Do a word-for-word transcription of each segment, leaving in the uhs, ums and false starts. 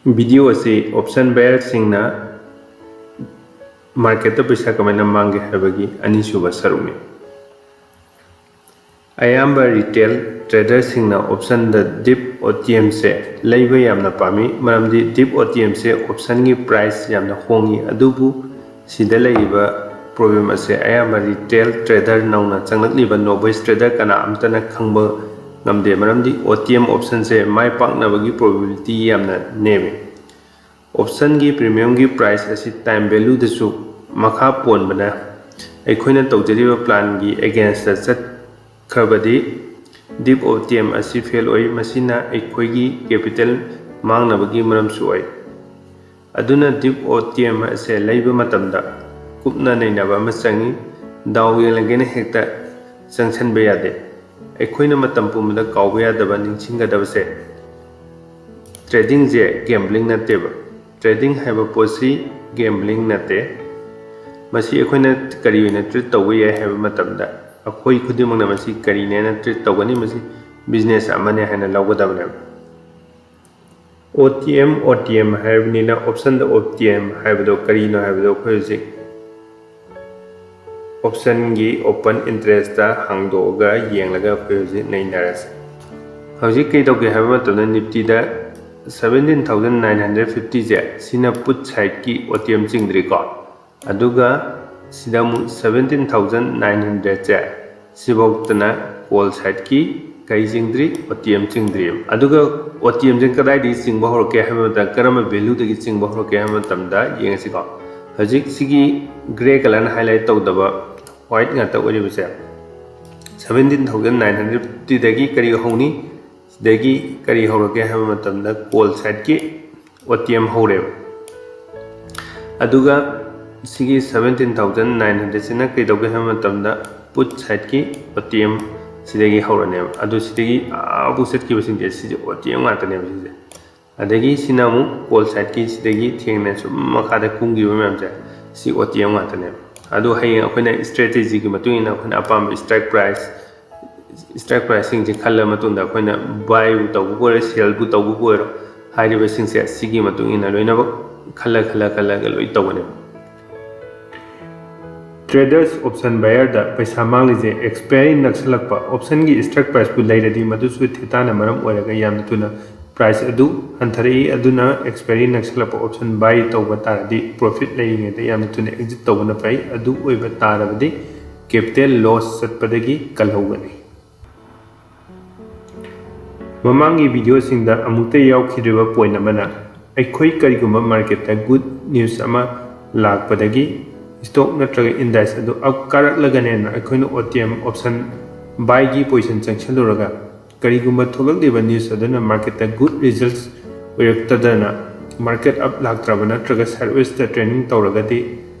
Video ꯑꯁꯤ option ꯕꯌꯔꯁꯤꯡꯅ ꯃꯥꯔꯀꯦꯠꯇ ꯄꯩꯁꯥ ꯀꯃꯥꯏꯅ ꯃꯥꯡꯒꯦ ꯍꯥꯏꯕꯒꯤ ꯑꯅꯤꯁꯨꯕ ꯁꯔꯨꯛꯅꯤ꯫ ꯑꯌꯥꯝꯕ ꯔꯤꯇꯦꯜ ꯇ꯭ꯔꯦꯗꯔꯁꯤꯡꯅ ꯑꯣꯞꯁꯟꯗ ꯗꯤꯞ ꯑꯣ ꯇꯤ ꯑꯦꯝꯁꯦ ꯂꯩꯕ ꯌꯥꯝꯅ ꯄꯥꯝꯃꯤ, ꯃꯔꯝꯗꯤ ꯗꯤꯞ ꯑꯣ ꯇꯤ ꯑꯦꯝꯁꯦ ꯑꯣꯞꯁꯟꯒꯤ ꯄ꯭ꯔꯥꯏꯁ ꯌꯥꯝꯅ ꯍꯣꯡꯉꯤ, ꯑꯗꯨꯕꯨ ꯁꯤꯗ ꯂꯩꯔꯤꯕ ꯄ꯭ꯔꯣꯕ꯭ꯂꯦꯝ ꯑꯁꯦ ꯑꯌꯥꯝꯕ ꯔꯤꯇꯦꯜ ꯇ꯭ꯔꯦꯗꯔ, ꯅꯧꯅ ꯆꯪꯂꯛꯂꯤꯕ ꯅꯣꯚꯥꯏꯁ ꯇ꯭ꯔꯦꯗꯔ ꯀꯅꯥ ꯑꯃꯠꯇꯅ ꯈꯪꯕ ꯉꯝꯗꯦ, ꯃꯔꯝꯗꯤ ꯑꯣ ꯇꯤ ꯑꯦꯝ ꯑꯣꯞꯁꯟꯁꯦ ꯃꯥꯏ ꯄꯥꯛꯅꯕꯒꯤ ꯄ꯭ꯔꯣꯕꯦꯕꯤꯂꯤꯇꯤ ꯌꯥꯝꯅ ꯅꯦꯝꯃꯤ꯫ ꯑꯣꯞꯁꯟꯒꯤ ꯄ꯭ꯔꯤꯃꯤꯌꯝꯒꯤ ꯄ꯭ꯔꯥꯏꯁ ꯑꯁꯤ ꯇꯥꯏꯝ ꯚꯦꯂꯨꯗꯁꯨ ꯃꯈꯥ ꯄꯣꯟꯕꯅ, ꯑꯩꯈꯣꯏꯅ ꯇꯧꯖꯔꯤꯕ ꯄ꯭ꯂꯥꯟꯒꯤ ꯑꯦꯒꯦꯟꯁꯇ ꯆꯠꯈ꯭ꯔꯕꯗꯤ ꯗꯤꯞ ꯑꯣ ꯇꯤ ꯑꯦꯝ ꯑꯁꯤ ꯐꯦꯜ ꯑꯣꯏ, ꯃꯁꯤꯅ ꯑꯩꯈꯣꯏꯒꯤ ꯀꯦꯄꯤꯇꯦꯜ ꯃꯥꯡꯅꯕꯒꯤ ꯃꯔꯝꯁꯨ ꯑꯣꯏ꯫ ꯑꯗꯨꯅ ꯗꯤꯞ ꯑꯣ ꯇꯤ ꯑꯦꯝ ꯑꯁꯦ ꯂꯩꯕ ꯃꯇꯝꯗ ꯀꯨꯞꯅ ꯅꯩꯅꯕ ꯑꯃ ꯆꯪꯏ꯫ ꯗꯥꯎ ꯌꯦꯡꯂꯒꯦꯅ ꯍꯦꯛꯇ ꯆꯪꯁꯟꯕ ꯌꯥꯗꯦ꯫ ꯑꯩꯈꯣꯏꯅ ꯃꯇꯝ ꯄꯨꯝꯕꯗ ꯀꯥꯎꯕ ꯌꯥꯗꯕ, ꯅꯤꯡꯁꯤꯡꯒꯗꯕꯁꯦ, ꯇ꯭ꯔꯦꯗꯤꯡꯁꯦ ꯒꯦꯝꯕ꯭ꯂꯤꯡ ꯅꯠꯇꯦꯕ꯫ ꯇ꯭ꯔꯦꯗꯤꯡ ꯍꯥꯏꯕ ꯄꯣꯠꯁꯤ ꯒꯦꯝꯕ꯭ꯂꯤꯡ ꯅꯠꯇꯦ꯫ ꯃꯁꯤ ꯑꯩꯈꯣꯏꯅ ꯀꯔꯤ ꯑꯣꯏꯅ ꯇ꯭ꯔꯤꯠ ꯇꯧꯕ ꯌꯥꯏ ꯍꯥꯏꯕ ꯃꯇꯝꯗ, ꯑꯩꯈꯣꯏ ꯈꯨꯗꯤꯡꯃꯛꯅ ꯃꯁꯤ ꯀꯔꯤꯅꯦꯅ ꯇ꯭ꯔꯤꯠ ꯇꯧꯒꯅꯤ, ꯃꯁꯤ ꯕꯤꯖꯤꯅꯦꯁ ꯑꯃꯅꯦ ꯍꯥꯏꯅ ꯂꯧꯒꯗꯕꯅꯦꯕ꯫ O T M, O T M ꯍꯥꯏꯔꯕꯅꯤꯅ, ꯑꯣꯞꯁꯟꯗ ꯑꯣ ꯇꯤ ꯑꯦꯝ ꯍꯥꯏꯕꯗꯣ ꯀꯔꯤꯅꯣ ꯍꯥꯏꯕꯗꯣ ꯑꯩꯈꯣꯏ ꯍꯧꯖꯤꯛ ꯑꯣꯞꯁꯟꯒꯤ ꯑꯣꯄꯟ ꯏꯟꯇꯔꯦꯁꯇ ꯍꯥꯡꯗꯣꯛꯑꯒ ꯌꯦꯡꯂꯒ ꯑꯩꯈꯣꯏ ꯍꯧꯖꯤꯛ ꯅꯩꯅꯔꯁꯤ꯫ ꯍꯧꯖꯤꯛ ꯀꯩꯗꯧꯒꯦ ꯍꯥꯏꯕ ꯃꯇꯝꯗ, ꯅꯤꯐꯇꯤꯗ seventeen thousand nine hundred fiftyꯁꯦ, ꯁꯤꯅ ꯄꯨꯠ ꯁꯥꯏꯠꯀꯤ ꯑꯣ ꯇꯤ ꯑꯦꯝ ꯆꯤꯡꯗ꯭ꯔꯤꯀꯣ꯫ ꯑꯗꯨꯒ ꯁꯤꯗ ꯑꯃꯨꯛ seventeen thousand nine hundredꯁꯦ, ꯁꯤꯐꯧꯇꯅ ꯀꯣꯜ ꯁꯥꯏꯠꯀꯤ ꯀꯔꯤ ꯆꯤꯡꯗ꯭ꯔꯤ? ꯑꯣ ꯇꯤ ꯑꯦꯝ ꯆꯤꯡꯗ꯭ꯔꯤꯕ꯫ ꯑꯗꯨꯒ ꯑꯣ ꯇꯤ ꯑꯦꯝꯁꯦ ꯀꯗꯥꯏꯗꯒꯤ ꯆꯤꯡꯕ ꯍꯧꯔꯛꯀꯦ ꯍꯥꯏꯕ ꯃꯇꯝꯗ, ꯀꯔꯝꯕ ꯚꯦꯂꯨꯗꯒꯤ ꯆꯤꯡꯕ ꯍꯧꯔꯛꯀꯦ ꯍꯥꯏꯕ ꯃꯇꯝꯗ ꯌꯦꯡꯉꯁꯤꯀꯣ꯫ ꯍꯧꯖꯤꯛ ꯁꯤꯒꯤ ꯒ꯭ꯔꯦ ꯀꯂꯔꯅ ꯍꯥꯏꯂꯥꯏꯠ ꯇꯧꯗꯕ ꯋꯥꯏꯠ ꯉꯥꯛꯇ ꯑꯣꯏꯔꯤꯕꯁꯦ, seventeen thousand nine hundredꯗꯒꯤ ꯀꯔꯤ ꯍꯧꯅꯤ? ꯁꯤꯗꯒꯤ ꯀꯔꯤ ꯍꯧꯔꯛꯀꯦ ꯍꯥꯏꯕ ꯃꯇꯝꯗ, ꯀꯣꯜ ꯁꯥꯏꯠꯀꯤ ꯑꯣ ꯇꯤ ꯑꯦꯝ ꯍꯧꯔꯦꯕ꯫ ꯑꯗꯨꯒ ꯁꯤꯒꯤ seventeen thousand nine hundredꯁꯤꯅ ꯀꯩꯗꯧꯒꯦ ꯍꯥꯏꯕ ꯃꯇꯝꯗ, ꯄꯨꯠ ꯁꯥꯏꯠꯀꯤ ꯑꯣ ꯇꯤ ꯑꯦꯝ ꯁꯤꯗꯒꯤ ꯍꯧꯔꯅꯦꯕ꯫ ꯑꯗꯨ ꯁꯤꯗꯒꯤ ꯑꯥꯕꯨꯛ ꯆꯠꯈꯤꯕꯁꯤꯡꯁꯦ, ꯁꯤꯁꯦ ꯑꯣ ꯇꯤ ꯑꯦꯝ ꯉꯥꯛꯇꯅꯦꯕ ꯁꯤꯁꯦ꯫ ꯑꯗꯒꯤ ꯁꯤꯅ ꯑꯃꯨꯛ ꯀꯣꯜ ꯁꯥꯏꯠꯀꯤ ꯁꯤꯗꯒꯤ ꯊꯦꯡꯅ ꯁꯨꯝ ꯃꯈꯥꯗ ꯀꯨꯝꯈꯤꯕ ꯃꯌꯥꯝꯁꯦ, ꯁꯤ ꯑꯣ ꯇꯤ ꯑꯦꯝ ꯉꯥꯛꯇꯅꯦꯕ꯫ ꯑꯗꯨ ꯍꯌꯦꯡ ꯑꯩꯈꯣꯏꯅ ꯏꯁꯇ꯭ꯔꯦꯇꯦꯖꯤꯒꯤ ꯃꯇꯨꯡ ꯏꯟꯅ ꯑꯩꯈꯣꯏꯅ ꯑꯄꯥꯝꯕ ꯏꯁꯇ꯭ꯔꯥꯏꯛ ꯄ꯭ꯔꯥꯏꯁ, ꯏꯁꯇ꯭ꯔꯥꯏꯛ ꯄ꯭ꯔꯥꯏꯁꯁꯤꯡꯁꯦ ꯈꯜꯂ ꯃꯇꯨꯡꯗ, ꯑꯩꯈꯣꯏꯅ ꯕꯥꯏꯕꯨ ꯇꯧꯕꯕꯨ ꯑꯣꯏꯔꯣ, ꯁꯦꯜꯕꯨ ꯇꯧꯕꯕꯨ ꯑꯣꯏꯔꯣ, ꯍꯥꯏꯔꯤꯕꯁꯤꯡꯁꯦ ꯁꯤꯒꯤ ꯃꯇꯨꯡ ꯏꯟꯅ ꯂꯣꯏꯅꯃꯛ ꯈꯜꯂ ꯈꯜꯂ ꯈꯜꯂꯒ ꯂꯣꯏ ꯇꯧꯒꯅꯤ꯫ Traders option buyerꯗ ꯄꯩꯁꯥ ꯃꯥꯡꯂꯤꯁꯦ expiry ꯅꯛꯁꯜꯂꯛꯄ optionꯒꯤ strike priceꯄꯨ ꯂꯩꯔꯗꯤ ꯃꯗꯨꯁꯨ thetaꯅ ꯃꯔꯝ ꯑꯣꯏꯔꯒ ꯌꯥꯝꯅ ꯊꯨꯅ price ꯑꯗꯨ ꯍꯟꯊꯔꯛꯏ꯫ ꯑꯗꯨꯅ expiry ꯅꯛꯁꯜꯂꯛꯄ option buy ꯇꯧꯕ ꯇꯥꯔꯗꯤ profit ꯂꯩꯔꯤꯉꯩꯗ ꯌꯥꯝꯅ ꯊꯨꯅ exit ꯇꯧꯕꯅ ꯐꯩ꯫ ꯑꯗꯨ ꯑꯣꯏꯕ ꯇꯥꯔꯕꯗꯤ capital loss ꯆꯠꯄꯗꯒꯤ ꯀꯜꯍꯧꯒꯅꯤ꯫ ꯃꯃꯥꯡꯒꯤ videoꯁꯤꯡꯗ ꯑꯃꯨꯛꯇ ꯌꯥꯎꯈꯤꯗ꯭ꯔꯤꯕ point ꯑꯃꯅ, ꯑꯩꯈꯣꯏ ꯀꯔꯤꯒꯨꯝꯕ marketꯇ good news ꯑꯃ ꯂꯥꯛꯄꯗꯒꯤ stock ꯅꯠꯇ꯭ꯔꯒ indice ꯑꯗꯨ up ꯀꯥꯔꯛꯂꯒꯅꯦꯅ ꯑꯩꯈꯣꯏꯅ OTM option buyꯒꯤ position ꯆꯪꯁꯤꯜꯂꯨꯔꯒ, ꯀꯔꯤꯒꯨꯝꯕ ꯊꯣꯛꯂꯛꯂꯤꯕ news ꯑꯗꯨꯅ marketꯇ good results ꯑꯣꯏꯔꯛꯇꯗꯅ market up ꯂꯥꯛꯇ꯭ꯔꯕ ꯅꯠꯇ꯭ꯔꯒ sidewaysꯇ trading ꯇꯧꯔꯒꯗꯤ,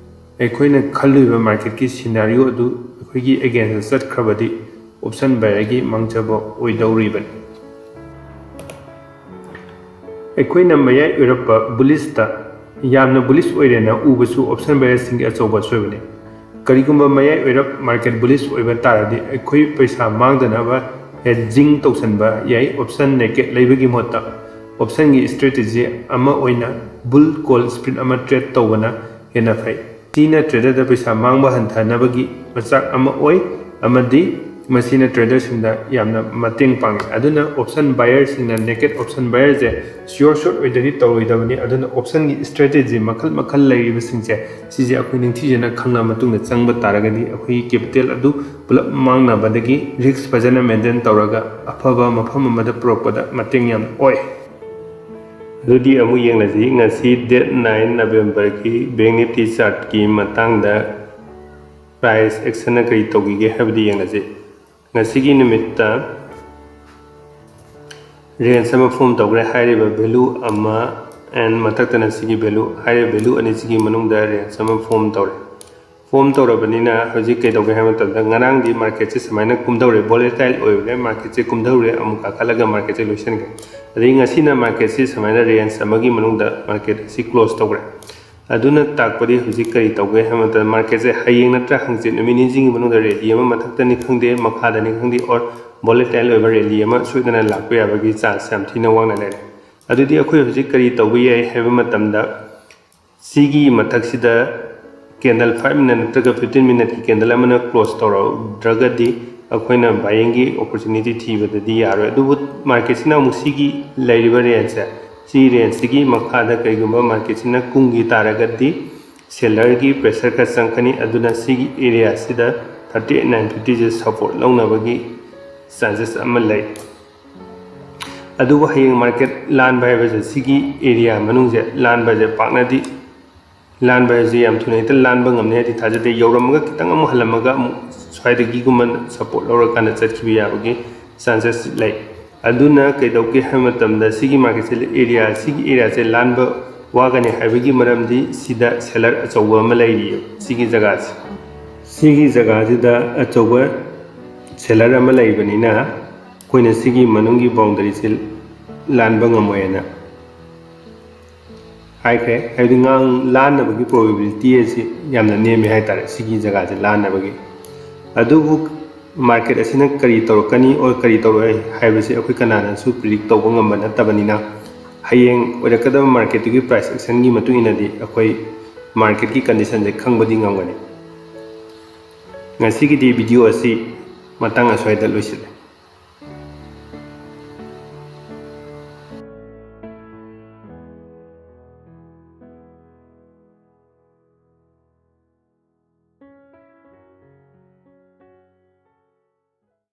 ꯑꯩꯈꯣꯏꯅ ꯈꯜꯂꯨꯏꯕ marketꯀꯤ scenario ꯑꯗꯨ ꯑꯩꯈꯣꯏꯒꯤ againstꯇ ꯆꯠꯈ꯭ꯔꯕꯗꯤ option buyerꯒꯤ ꯃꯥꯡꯖꯕ ꯑꯣꯏꯗꯧꯔꯤꯕꯅꯤ꯫ ꯑꯩꯈꯣꯏꯅ ꯃꯌꯥꯏ ꯑꯣꯏꯔꯞꯄ bullishꯇ ꯌꯥꯝꯅ bullish ꯑꯣꯏꯔꯦꯅ ꯎꯕꯁꯨ option buyerꯁꯤꯡꯒꯤ ꯑꯆꯧꯕ ꯑꯁꯣꯏꯕꯅꯤ꯫ ꯀꯔꯤꯒꯨꯝꯕ ꯃꯌꯥꯏ ꯑꯣꯏꯔꯞ market bullish ꯑꯣꯏꯕ ꯇꯥꯔꯗꯤ ꯑꯩꯈꯣꯏ ꯄꯩꯁꯥ ꯃꯥꯡꯗꯅꯕ hedging ꯇꯧꯁꯟꯕ ꯌꯥꯏ꯫ Option naked ꯂꯩꯕꯒꯤ ꯃꯍꯨꯠꯇ optionꯒꯤ strategy ꯑꯃ ꯑꯣꯏꯅ bull call spread ꯑꯃ trade ꯇꯧꯕꯅ ꯍꯦꯟꯅ ꯐꯩ꯫ ꯁꯤꯅ traderꯗ ꯄꯩꯁꯥ ꯃꯥꯡꯕ ꯍꯟꯊꯅꯕꯒꯤ ꯃꯆꯥꯛ ꯑꯃ ꯑꯣꯏ ꯑꯃꯗꯤ ꯃꯁꯤꯅ traderꯁꯤꯡꯗ ꯌꯥꯝꯅ ꯃꯇꯦꯡ ꯄꯥꯡꯏ꯫ ꯑꯗꯨꯅ option buyerꯁꯤꯡꯅ naked option buyerꯁꯦ sure shot ꯑꯣꯏꯗ꯭ꯔꯗꯤ ꯇꯧꯔꯣꯏꯗꯕꯅꯤ꯫ ꯑꯗꯨꯅ optionꯒꯤ strategy ꯃꯈꯜ ꯃꯈꯜ ꯂꯩꯔꯤꯕꯁꯤꯡꯁꯦ, ꯁꯤꯁꯦ ꯑꯩꯈꯣꯏ ꯅꯤꯡꯊꯤꯖꯅ ꯈꯪꯂ ꯃꯇꯨꯡꯗ ꯆꯪꯕ ꯇꯥꯔꯒꯗꯤ ꯑꯩꯈꯣꯏꯒꯤ capital ꯑꯗꯨ ꯄꯨꯂꯞ ꯃꯥꯡꯅꯕꯗꯒꯤ risk ꯐꯖꯅ maintain ꯇꯧꯔꯒ ꯑꯐꯕ ꯃꯐꯝ ꯑꯃꯗ ꯄꯨꯔꯛꯄꯗ ꯃꯇꯦꯡ ꯌꯥꯝ ꯑꯣꯏ꯫ ꯑꯗꯨꯗꯤ ꯑꯃꯨꯛ ꯌꯦꯡꯂꯁꯤ, ꯉꯁꯤ date nine Novemberꯒꯤ Bank Nifty chartꯀꯤ ꯃꯇꯥꯡꯗ price actionꯅ ꯀꯔꯤ ꯇꯧꯈꯤꯒꯦ ꯍꯥꯏꯕꯗꯤ ꯌꯦꯡꯂꯁꯤ꯫ ꯉꯁꯤꯒꯤ ꯅꯨꯃꯤꯠꯇ range ꯑꯃ form ꯇꯧꯈ꯭ꯔꯦ꯫ ꯍꯥꯏꯔꯤꯕ value ꯑꯃ and ꯃꯊꯛꯇꯅ ꯁꯤꯒꯤ value, ꯍꯥꯏꯔꯤꯕ value ꯑꯅꯤꯁꯤꯒꯤ ꯃꯅꯨꯡꯗ range ꯑꯃ form ꯇꯧꯔꯦ꯫ Form ꯇꯧꯔꯕꯅꯤꯅ ꯍꯧꯖꯤꯛ ꯀꯩꯗꯧꯒꯦ ꯍꯥꯏꯕ ꯃꯇꯝꯗ, ꯉꯔꯥꯡꯗꯤ marketꯁꯦ ꯁꯨꯃꯥꯏꯅ ꯀꯨꯝꯊꯧꯔꯦ, volatile ꯑꯣꯏꯕꯅꯦ, marketꯁꯦ ꯀꯨꯝꯊꯧꯔꯦ, ꯑꯃꯨꯛ ꯀꯥꯈꯠꯂꯒ marketꯁꯦ ꯂꯣꯏꯁꯤꯟꯈ꯭ꯔꯦ꯫ ꯑꯗꯩ ꯉꯁꯤꯅ marketꯁꯤ ꯁꯨꯃꯥꯏꯅ range ꯑꯃꯒꯤ ꯃꯅꯨꯡꯗ market ꯑꯁꯤ close ꯇꯧꯈ꯭ꯔꯦ꯫ ꯑꯗꯨꯅ ꯇꯥꯛꯄꯗꯤ ꯍꯧꯖꯤꯛ ꯀꯔꯤ ꯇꯧꯒꯦ ꯍꯥꯏꯕ ꯃꯇꯝꯗ, marketꯁꯦ ꯍꯌꯦꯡ ꯅꯠꯇ꯭ꯔ ꯍꯪꯆꯤꯠ ꯅꯨꯃꯤꯠ ꯅꯤꯅꯤꯁꯤꯒꯤ ꯃꯅꯨꯡꯗ rally ꯑꯃ ꯃꯊꯛꯇꯅꯤ ꯈꯪꯗꯦ, ꯃꯈꯥꯗꯅꯤ ꯈꯪꯗꯦ, or volatile ꯑꯣꯏꯕ rally ꯑꯃ ꯁꯣꯏꯗꯅ ꯂꯥꯛꯄ ꯌꯥꯕꯒꯤ chance ꯌꯥꯝ ꯊꯤꯅ ꯋꯥꯡꯅ ꯂꯩꯔꯦ꯫ ꯑꯗꯨꯗꯤ ꯑꯩꯈꯣꯏ ꯍꯧꯖꯤꯛ ꯀꯔꯤ ꯇꯧꯕ ꯌꯥꯏ ꯍꯥꯏꯕ ꯃꯇꯝꯗ, ꯁꯤꯒꯤ ꯃꯊꯛꯁꯤꯗ candle five minute ꯅꯠꯇ꯭ꯔꯒ fifteen minuteꯀꯤ candle ꯑꯃꯅ close ꯇꯧꯔꯛꯇ꯭ꯔꯒꯗꯤ, ꯑꯩꯈꯣꯏꯅ buyingꯒꯤ opportunity ꯊꯤꯕꯗꯗꯤ ꯌꯥꯔꯣꯏ꯫ ꯑꯗꯨꯕꯨ marketꯁꯤꯅ ꯑꯃꯨꯛ ꯁꯤꯒꯤ ꯂꯩꯔꯤꯕ rangeꯁꯦ, ꯁꯤ rangeꯁꯤꯒꯤ ꯃꯈꯥꯗ ꯀꯔꯤꯒꯨꯝꯕ marketꯁꯤꯅ ꯀꯨꯝꯈꯤ ꯇꯥꯔꯒꯗꯤ, sellerꯒꯤ pressure ꯈꯔ ꯆꯪꯉꯛꯀꯅꯤ꯫ ꯑꯗꯨꯅ ꯁꯤꯒꯤ areaꯁꯤꯗ thirty eight nine fiftyꯁꯦ support ꯂꯧꯅꯕꯒꯤ chances ꯑꯃ ꯂꯩ꯫ ꯑꯗꯨꯕꯨ ꯍꯌꯦꯡ market ꯂꯥꯟꯕ ꯍꯥꯏꯕꯁꯦ ꯁꯤꯒꯤ area ꯃꯅꯨꯡꯁꯦ ꯂꯥꯟꯕꯁꯦ ꯄꯥꯛꯅꯗꯤ, ꯂꯥꯟꯕ ꯍꯥꯏꯕꯁꯦ ꯌꯥꯝ ꯊꯨꯅ ꯍꯦꯛꯇ ꯂꯥꯟꯕ ꯉꯝꯅꯤ ꯍꯥꯏꯗꯤ ꯊꯥꯖꯗꯦ꯫ ꯌꯧꯔꯝꯃꯒ ꯈꯤꯇꯪ ꯑꯃꯨꯛ ꯍꯜꯂꯝꯃꯒ ꯑꯃꯨꯛ ꯁ꯭ꯋꯥꯏꯗꯒꯤꯒꯨꯝꯕ support ꯂꯧꯔꯀꯥꯟꯗ ꯆꯠꯈꯤꯕ ꯌꯥꯕꯒꯤ chances ꯂꯩ꯫ ꯑꯗꯨꯅ ꯀꯩꯗꯧꯒꯦ ꯍꯥꯏꯕ ꯃꯇꯝꯗ, ꯁꯤꯒꯤ marketꯁꯦ, area, ꯁꯤꯒꯤ areaꯁꯦ ꯂꯥꯟꯕ ꯋꯥꯒꯅꯤ ꯍꯥꯏꯕꯒꯤ ꯃꯔꯝꯗꯤ ꯁꯤꯗ seller ꯑꯆꯧꯕ ꯑꯃ ꯂꯩꯔꯤꯌꯦ ꯁꯤꯒꯤ ꯖꯒꯥꯁꯦ꯫ ꯁꯤꯒꯤ ꯖꯒꯥꯁꯤꯗ ꯑꯆꯧꯕ seller ꯑꯃ ꯂꯩꯕꯅꯤꯅ, ꯑꯩꯈꯣꯏꯅ ꯁꯤꯒꯤ ꯃꯅꯨꯡꯒꯤ boundaryꯁꯦ ꯂꯥꯟꯕ ꯉꯝꯃꯣꯏꯅ ꯍꯥꯏꯈ꯭ꯔꯦ꯫ ꯍꯥꯏꯕꯗꯤ ꯉꯥꯡ ꯂꯥꯟꯅꯕꯒꯤ probability ꯑꯁꯤ ꯌꯥꯝꯅ ꯅꯦꯝꯃꯦ ꯍꯥꯏꯇꯥꯔꯦ, ꯁꯤꯒꯤ ꯖꯒꯥꯁꯦ ꯂꯥꯟꯅꯕꯒꯤ꯫ ꯑꯗꯨꯕꯨ market ꯑꯁꯤꯅ ꯀꯔꯤ ꯇꯧꯔꯛꯀꯅꯤ or ꯀꯔꯤ ꯇꯧꯔꯛꯑꯣꯏ ꯍꯥꯏꯕꯁꯤ ꯑꯩꯈꯣꯏ ꯀꯅꯥꯅꯁꯨ predict ꯇꯧꯕ ꯉꯝꯕ ꯅꯠꯇꯕꯅꯤꯅ, ꯍꯌꯦꯡ ꯑꯣꯏꯔꯛꯀꯗꯕ marketꯇꯨꯒꯤ price actionꯒꯤ ꯃꯇꯨꯡ ꯏꯟꯅꯗꯤ ꯑꯩꯈꯣꯏ marketꯀꯤ conditionꯁꯦ ꯈꯪꯕꯗꯤ ꯉꯝꯒꯅꯤ꯫ ꯉꯁꯤꯒꯤꯗꯤ video ꯑꯁꯤ ꯃꯇꯥꯡ ꯑꯁ꯭ꯋꯥꯏꯗ ꯂꯣꯏꯁꯤꯜꯂꯦ꯫